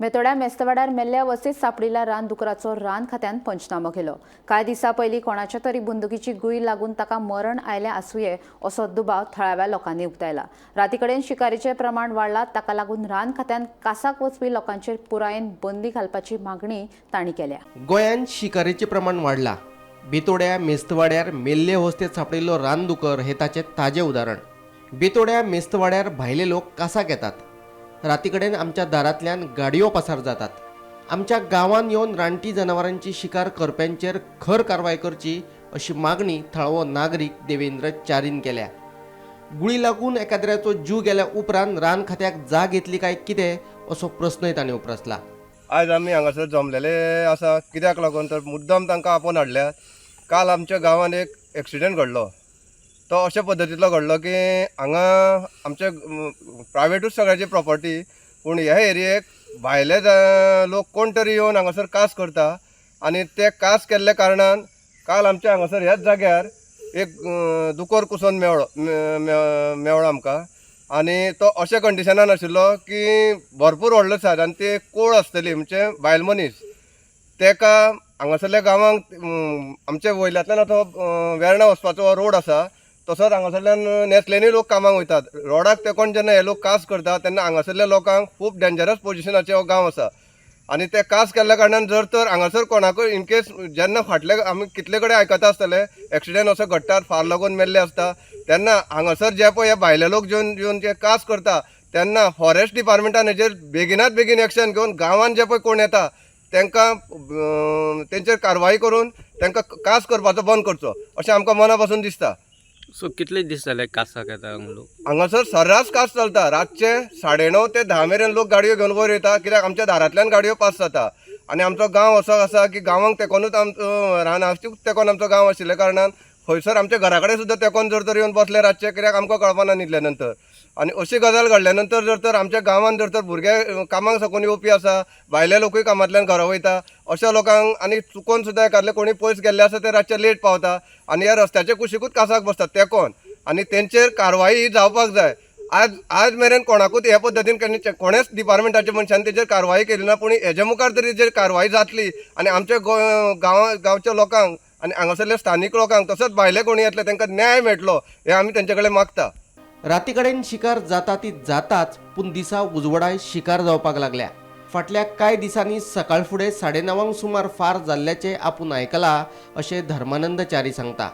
बेतोड्या मेस्तवाड्यार मेल्ल्या अवस्थेत सापडिल्ल्या रानदुकराचो रान खात्यान पंचनामो केलो. कांय दिसां पयलीं कोणाच्या तरी बंदुकीची गुळी लागून ताका मरण आयलें आसुये असो दुबाव थळाव्या लोकांनी उक्तायला. राती कडेन शिकारीचें प्रमाण वाडलां, ताका लागून रान खात्यान कासाक वचपी लोकांचेर पुरायेन बंदी घालपाची मागणी तांणी केल्या. गोंयांत शिकारेचें प्रमाण वाडलां. बेतोड्या मेस्तवाड्यार मेल्ले अवस्थेत सांपडिल्लो रानदुकर हें ताचें ताजें उदाहरण. बेतोड्या मेस्तवाड्यार भायले लोक कासाक येतात. राती कडेन आमच्या दारांतल्यान गाडयो पासार जातात. आमच्या गांवांत येवन रानटी जनावरांची शिकार करप्यांचेर खर कारवाय करची अशी मागणी थळावो नागरीक देवेंद्र च्यारीन केल्या. गुळी लागून एकाद्र्याचो जीव गेल्या उपरांत रान खात्याक जाग येतली काय कितें असो प्रस्नय ताणें उप्रासला. आयज आमी हांगासर जमलेले आसा कित्याक लागून तर मुद्दम तांकां आपोवन हाडल्यात. काल आमच्या गांवांत एक एक्सिडंट घडलो. तो अशा पद्दतींतलो घडलो की हांगा आमच्या प्रायवेटूच सगळ्याची प्रॉपर्टी, पूण ह्या एरियेक भायले लोक कोण तरी येवन हांगासर कास करता आनी ते कास केल्ल्या कारणान काल आमच्या हांगासर ह्याच जाग्यार एक दुकोर कुसोन मेवळो मेवळो आमकां आनी तो अशा कंडिशनान आशिल्लो की भरपूर व्हडलो सायज आनी ते कोळ आसतली म्हणजे बायल मनीस तेका हांगासरल्या गांवांक आमच्या वयल्यांतल्यान आतां वेर्णा वचपाचो हो रोड आसा, तसोच हांगासरल्यान नेसलेनी लोक कामाक वयतात. रोडाक तेकोन जेन्ना हे लोक कास करता तेन्ना हांगासरल्या लोकांक खूब डेंजरस पोजिशनाचे हो गांव आसा आनी ते कास केल्ल्या कारणान जर तर हांगासर कोणाकूय इनकेस जेन्ना फाटले आमी कितले कडेन आयकता आसतले एक्सिडंट असो घडटात, फार लागून मेल्ले आसता, तेन्ना हांगासर जे पळय हे भायले लोक जेवन येवन जे कास करता तेन्ना फॉरेस्ट डिपार्टमेंटान हेजेर बेगिनात बेगीन एक्शन घेवन गांवांत जे पळय कोण येता तांकां तेंचेर कारवाई करून तांकां कास करपाचो बंद करचो अशें आमकां मना पासून दिसता. सो कितले दीस जाले कासाक येता हांगा लोक? हांगासर सर्रास कास चलता. रातचे 9:30 ते 10 मेरेन लोक गाडयो घेवन वयर येता कित्याक आमच्या दारांतल्यान गाडयो पास जाता आनी आमचो गांव असो आसा की गांवांक तेकोनूच आमचो रानाक तेकोन आमचो गांव आशिल्ल्या कारणान खंयसर आमच्या घरा कडेन सुद्दां तेकोन जर तर येवन बसले रातचे कित्याक आमकां कळपाना न्हिदल्या नंतर. आनी अशी गजाल घडल्या नंतर जर तर आमच्या गांवांत जर तर भुरगे कामाक साकून येवपी आसा, भायले लोकूय कामांतल्यान घरा वयता, अशा लोकांक आनी चुकोन सुद्दां एकादले कोणी पयस गेल्ले आसा ते रातचे लेट पावता आनी ह्या रस्त्याच्या कुशिकूच कासाक बसतात तेकोन आनी तेंचेर कारवाई ही जावपाक जाय. आज आज मेरेन कोणाकूच ह्या पद्दतीन केन्ना कोणेच डिपार्टमेंटाच्या मनशान तेजेर कारवाई केली ना, पूण हेज्या मुखार तरी तेजेर कारवाई जातली आनी आमच्या गांवा गांवच्या लोकांक आनी हांगासरल्या स्थानीक लोकांक तसोच भायले कोणी येतले तांकां न्याय मेळटलो हें आमी तेंचे कडेन मागता. राती कडेन शिकार जाता ती जाताच, पूण दिसा उजवडाय शिकार जावपाक लागल्या. फाटल्या कांय दिसांनी सकाळ फुडें 9:30 सुमार फार जाल्ल्याचें आपूण आयकलां अशें धर्मानंद च्यारी सांगता.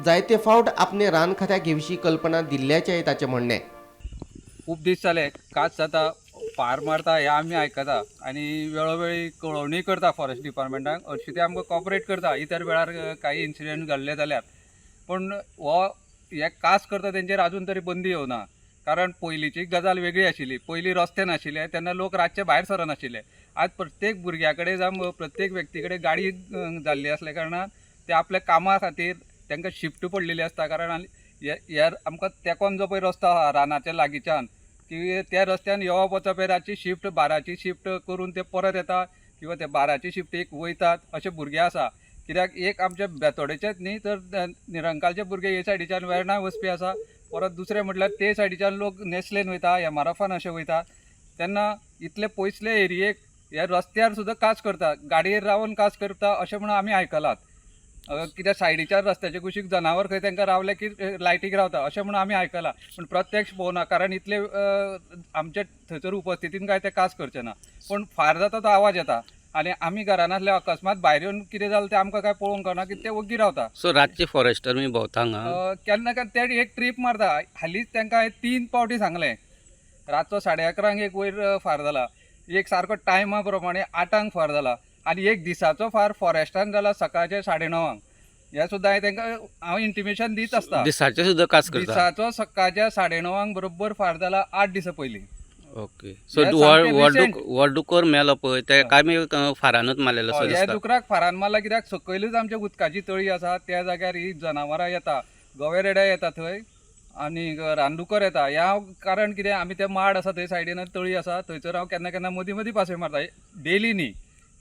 जायते फावट आपणे रान खात्याक हे विशीं कल्पना दिल्ल्याचेंय ताचें म्हणणें. खूब दीस जाले कास जाता, फार मारता हें आमी आयकता आनी वेळोवेळी कळोवणी करता फॉरेस्ट डिपार्टमेंटाक. हरशीं ते आमकां कॉपरेट करता इतर वेळार काही इन्सिडंट घडले जाल्यार, पूण हो हे कास करता तेंचेर आजून तरी बंदी येवना. कारण पयलींची गजाल वेगळी आशिल्ली. पयलीं रस्ते नाशिल्ले तेन्ना लोक रातचे भायर सरनाशिल्ले. आज प्रत्येक भुरग्या कडेन जावं प्रत्येक व्यक्ती कडेन गाडी जाल्ली आसल्या कारणान ते आपल्या कामा खातीर तांकां शिफ्ट पडलेली आसता. कारण ह्या आमकां तेकोन जो पळय रस्तो आहा रानाच्या लागींच्यान की त्या रस्त्यान येवप वचप हे रातची शिफ्ट 12ची शिफ्ट करून ते परत येता किंवा ते 12ची शिफ्टीक वयतात अशे भुरगे आसा. कित्याक एक आमच्या बेतोडेचेच न्ही तर निरंकालचे भुरगे हे सायडीच्यान वेर्णा वचपी आसा, परत दुसरें म्हटल्यार ते सायडीच्यान लोक नेसलेन वयता, एमआरएफान अशे वयता. तेन्ना इतले पयसले एरियेक ह्या रस्त्यार सुद्दां कास करता, गाडयेर रावन कास करता अशें म्हणून आमी आयकलात. कित्याक सायडीच्या रस्त्याच्या कुशीक जनावर खंय तांकां रावले की लायटीक रावता अशें म्हणून आमी आयकलां, पूण प्रत्यक्ष पळोवना. कारण इतले आमचे थंयसर उपस्थितीन काय ते कास करचे ना, पूण फार जाता तो आवाज येता आनी आमी घरान आसले अकस्मात भायर येवन कितें जालें तें आमकां काय पळोवंक कळना की ते वग्गी रावता. सो रातचे फॉरेस्टर मी भोंवता हांगा? केन्ना केन्ना ते एक ट्रीप मारता. हालींच तांकां हांवें 3 पावटी सांगलें. रातचो 11:30 एक वयर फार जाला, एक सारको टायमा प्रमाणे 8 फार जाला आनी एक दिसाचो फार फॉरेस्टान जाला सकाळचे 9:30. हें सुद्दां हांवें तांकां हांव इंटिमेशन दीत आसता. दिसाचे सुद्दां कास करता? दिसाचो सकाळच्या 9:30 बरोबर फार जाला 8 दिसां पयलीं. ओके, सो हे सामकें recent. हो डुकोर मेलो पळय ते काय मी फारानूच मारलेलो असो ह्या दिसता. दुकराक फारान मारला कित्याक सकयलूच आमच्या उदकाची तळी आसा त्या जाग्यार ही जनावरां येता, गवे रेडे येता थंय आनी रानदुकर येता. ह्या कारण कितें आमी ते माड आसा थंय सायडीन तळी आसा थंयसर हांव केन्ना केन्ना मदीं मदीं पासय मारता, डेली न्ही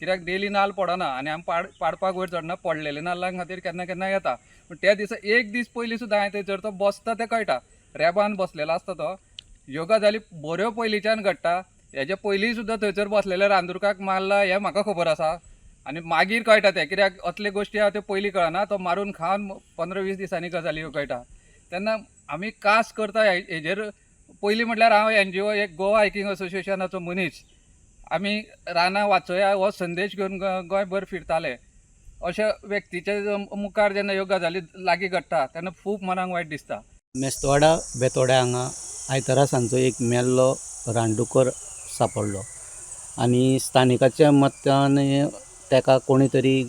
कित्याक डेली नाल्ल पडना आनी आमी पाडपाक वयर चडना, पडलेले नाल्लां खातीर केन्ना केन्ना येता. पूण त्या दिसा एक दीस पयलीं सुद्दां हांवें थंयसर तो बसता तें कळटा, रेबान बसलेलो आसता तो. ह्यो गजाली बऱ्यो पयलींच्यान घडटा. हेज्या पयलीं सुद्दां थंयसर बसलेल्या रानदुरकाक मारला हें म्हाका खबर आसा. आनी मागीर कळटा तें, कित्याक असले गोश्टी आहा त्यो पयलीं कळना. तो मारून खावन 15-20 दिसांनी गजाली ह्यो कळटा. तेन्ना आमी कास करता हेजेर. पयलीं म्हटल्यार हांव एनजीओ एक गोवा हायकींग असोसिएशनाचो मनीस. आमी रानां वाचोया हो संदेश घेवन गोंयभर फिरताले. अशा व्यक्तीच्या मुखार जेन्ना ह्यो गजाली लागीं घडटा तेन्ना खूब मनाक वायट दिसता. मेस्तवाडा बेतोड्या हांगा आयतारा सांजचो एक मेल्लो रानडुकर सांपडलो आनी स्थानिकाच्या मत्तान ताका कोणी तरी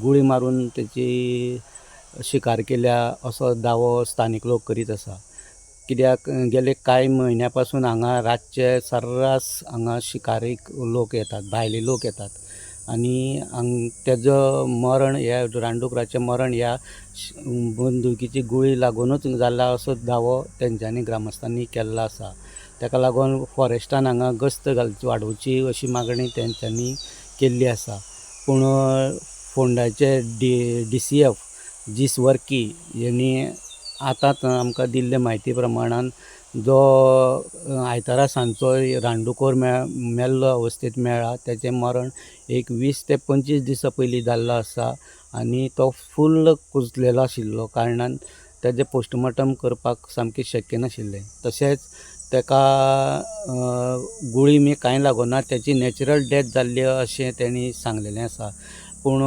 गुळी मारून तेची शिकार केल्या असो दावो स्थानीक लोक करीत आसा. कित्याक गेले कांय म्हयन्या पासून हांगा रातचे सर्रास हांगा शिकारीक लोक येतात, भायले लोक येतात आनी हांग तेजो मरण ह्या रानडुकराचें मरण ह्या बंदुकीची गुळी लागुनूच जाला असो दावो तेंच्यांनी ग्रामस्थांनी केल्लो आसा. ताका लागून फॉरेस्टान हांगा गस्त घालची वाडोवची अशी मागणी तेंच्यांनी केल्ली आसा. पूण फोंडाचे डी सी एफ जीस वर्की हेणी आतांच आमकां दिल्ले म्हायती प्रमाणान जो आयतारा सांजचो रानडुकर मेल्लो अवस्थेंत मेळ्ळा तेचें मरण एक 20 ते 25 दिसां पयलीं जाल्लो आसा आनी तो फुल्ल कुजलेलो आशिल्लो कारणान तेजें पोस्टमोर्टम करपाक सामकें शक्य नाशिल्लें. तशेंच तेका गुळी बी कांय लागूना, तेची नॅचरल डॅथ जाल्ली अशें तेणी सांगलेलें आसा. पूण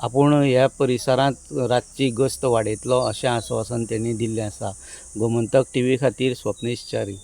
आपूण ह्या परिसरांत रातची गस्त वाडयतलो अशें आस्वासन तेणी दिल्लें आसा. गोमंतक टीव्ही खातीर स्वप्नेश च्यारी.